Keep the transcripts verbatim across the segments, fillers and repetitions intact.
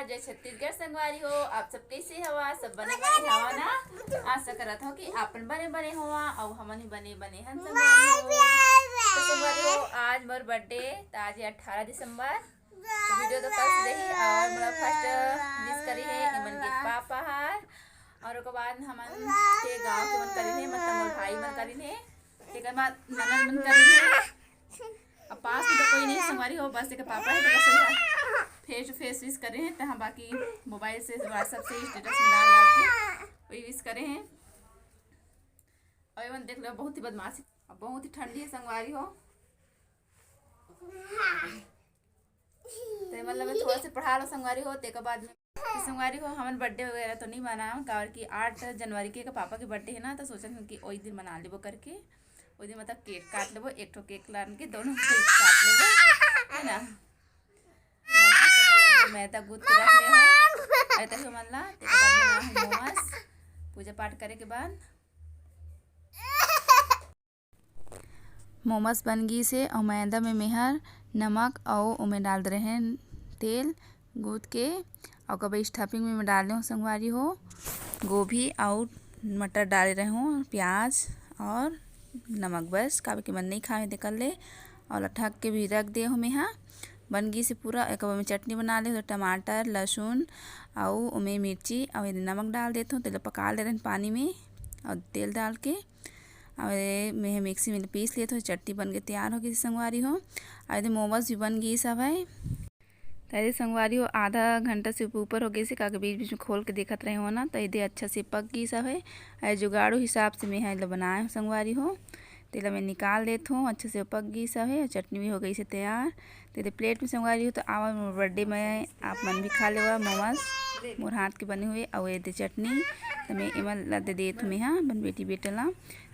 जय छत्तीसगढ़ संगवारी हो, आप सब कैसे हवा? सब बने बने हवा ना? आशा करत हो कि आप मन बने बने हवा, अउ हमन भी बने बने हन संगवारी हो। तो संगवारी हो, आज मोर बर्थडे, तो आज है अठारह दिसंबर। तो वीडियो तो कल से रही, अउ मोला फर्स्ट विश करी है एमन के पापा हर, अउ ओकर बाद हमन के गांव के मन करिन हे, मतलब मोर भाई मन करिन हे, तेकर बाद ननद मन करिन हे। अब पास में तो कोई नहीं संगवारी हो, बस एक पापा है, तो बस face to face wish करे हैं, तो हम बाकी मोबाइल से, WhatsApp से, status में डाल डाल के वही विश करे हैं। और एमन देख लो, बहुत ही बदमाशी, अब बहुत ही ठंडी है संगवारी हो। तो मतलब थोड़ा से पढ़ा लो संगवारी हो, तेकर बाद में। तो संगवारी हो, हमन बर्थडे वगैरह तो नहीं मनाएन, काबर कि आठ जनवरी के पापा के बर्थडे है ना, तो सोचत हन कि ओही दिन मना लेबो करके। ओही दिन मतलब केक काट लेबो, एक ठो केक लान के दोनों को काट लेबो, है ना। मैदा गूंथ के रख ले हूँ, ऐसे ही मन ला। तेकर बाद में बनाहूँ मोमोज, पूजा पाठ करे के बाद। मोमोज बन गीस हे, अउ मैदा में मेहर नमक अउ ओमे डाल दे रहेन तेल गूंथ के, अउ ओकर बाद stuffing में मैं डाले हूँ संगवारी हो, गोभी अउ मटर डाले रहे हूँ, प्याज अउ नमक, बस काबर कि मन नहीं खाए तेकर ले, अउ ला ढक के भी रख दे हूँ मैं हा। बन गीस हे पूरा। एक में चटनी बना ले हूँ, टमाटर, लहसुन अउ ओमे मिर्ची अउ एदे नमक डाल देत हूँ। तेला पका ले रहेन पानी में अउ तेल डाल के। अउ ये मैं मिक्सी में पीस लेत हूँ, चटनी बन के तैयार हो गई संगवारी हो। अउ एदे मोमोज भी बन गई सब है। तो एदे संगवारी हो, आधा घंटा से ऊपर हो गई से, काके बीच बीच में खोल के देखत रहे हो ना, तो एदे अच्छा से पक गई सब है। अउ जुगाड़ू हिसाब से मैं हा एला बनाए हूँ संगवारी हो। तेला मैं निकाल देत हूँ, अच्छे से पक गई सब है, चटनी भी हो गई से तैयार। तेदे प्लेट में संगवारी हो, तो आवा मोर बर्थडे में आप मन भी खा लेवा मोमोज, मोर हाथ के बने हुए, अउ एदे चटनी, तो मैं एमन ला दे देत हूँ मैं हा अपन बेटी बेटा ला।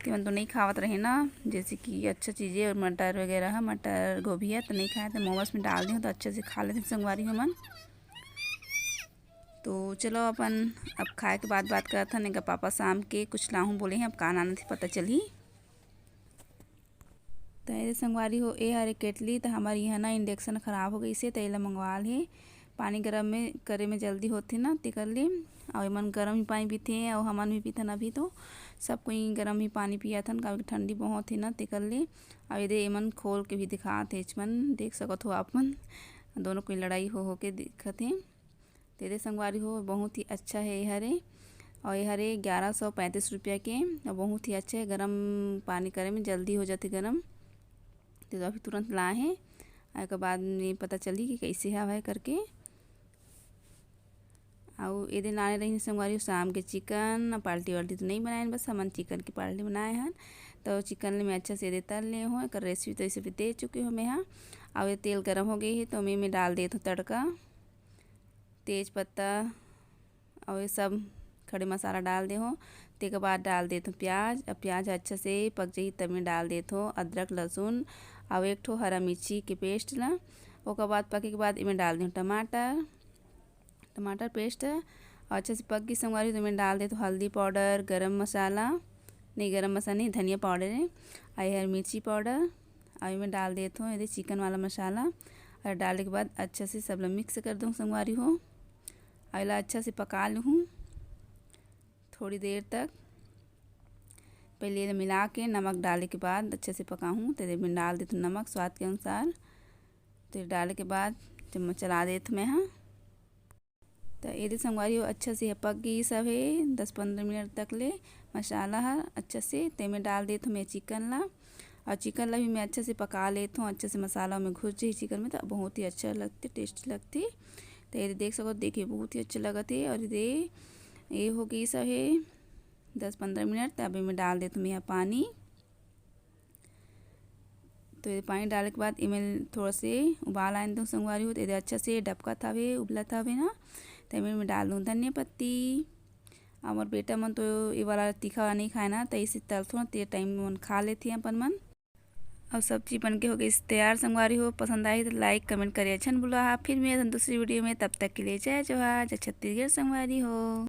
तेमन तो नहीं खावत रहे ना, जैसे कि अच्छा चीज़ें और मटर वगैरह है, मटर गोभी है, तो नहीं खाए, तो मोमोज में डाल देहूँ तो अच्छे से खा लेते संगवारी हो मन। तो चलो अपन अब खाए के बाद बात करत हन, एकर पापा शाम के कुछ लाहूँ बोले हैं, अब का लाना थे पता चलही। तो ये संगवारी हो, ए हरे केटली, तो हमारे यहाँ ना इंडक्शन खराब हो गई से, तो एला मंगवा ले। पानी गरम में करे में जल्दी होथे ना, तेकर ले। अउ एमन गरम ही पानी पीथे, अउ हमन भी पीथन अभी, तो सब कोई गरम ही पानी पियाथन, काबर कि ठंडी बहुत हे ना, तेकर ले। अउ एदे एमन खोल के भी दिखात हे, एचमन देख सकत हो आप मन, दोनों कोई लड़ाई हो हो के दिखत हे। तेरे संगवारी हो, बहुत ही अच्छा है ये हरे, और ये हरे ग्यारह सौ पैंतीस रुपया के, और बहुत ही अच्छा है, गरम पानी करे में जल्दी हो जाथे गरम। तो अभी तुरंत लाए हैं, एकर बाद में पता चली कि कैसे हवय करके। अउ एदे लाने रहिन संगवारी हो शाम के चिकन, पार्टी वार्टी तो नहीं बनाए, बस हमन चिकन की पार्टी बनाए हन। तो चिकन ले मैं अच्छा से एदे तल ले हूँ, एकर रेसिपी तो इसे भी दे चुके हूँ मैं हा। अउ ये तेल गरम हो गई है, तो मैं, मैं डाल देत हूँ तड़का, तेज पत्ता अउ ये सब खड़े मसाला डाल दे हूँ। तेकर बाद डाल देत हूँ प्याज। अब प्याज अच्छा से पक जाही, तब मैं डाल देत हूँ अदरक, लहसुन अउ एक ठो हरा मिर्ची के पेस्ट ला। ओकर बाद पके के बाद एमे डाल देहूँ टमाटर। टमाटर पेस्ट अउ अच्छा से पक गई संगवारी, तो मैं डाल देत हूँ हल्दी पाउडर, गरम मसाला, नहीं, गरम मसाला नहीं, धनिया पाउडर है, अउ ये हर मिर्ची पाउडर, अउ एमे डाल देत हूँ एदे चिकन वाला मसाला। अउ डाले के बाद अच्छा से सब ला मिक्स कर दूँ संगवारी हो। अउ एला अच्छा से पका लूँ थोड़ी देर तक। पहले एला मिला के नमक डाले के बाद अच्छा से पकाहूँ। तो एदे मैं डाल देत हूँ नमक स्वाद के अनुसार। तो डाले के बाद चम्मच चला देत हूँ मैं हा। तो एदे संगवारी हो, अच्छा से पक गई सब है, दस पंद्रह मिनट तक ले मसाला ह अच्छा से। तेमे डाल देत हूँ मैं चिकन ला, अउ चिकन ला भी मैं अच्छा से पका लेत हूँ। अच्छा से मसाला में घुस जाही चिकन में, तो बहुत ही अच्छा लगथे, टेस्टी लगथे। तो ये देख सकत, देखिए बहुत ही अच्छा लगत हे। अउ ये, ये हो गई सब है दस पंद्रह मिनट। तो अभी मैं डाल देत हूँ मैं हा पानी। तो ये पानी डाले के बाद एमे थोड़ा से उबाल आने दो संगवारी हो। तो ये अच्छा से डबकत हवे, उबलत हवे ना, तो एमे मैं डाल दूँ धनिया पत्ती। हमर बेटा मन तो ये वाला तीखा वाला नहीं खाए ना, तो इसे तलथों ना, तो ये टाइम मन खा लेथे अपन मन। अउ सब्जी बन के हो गई तैयार संगवारी हो। पसंद आही तो लाइक कमेंट करे, अच्छा न भूला हा। फिर मिलत हन दूसरी वीडियो में, तब तक के लिए जय जोहार, जय छत्तीसगढ़ संगवारी हो।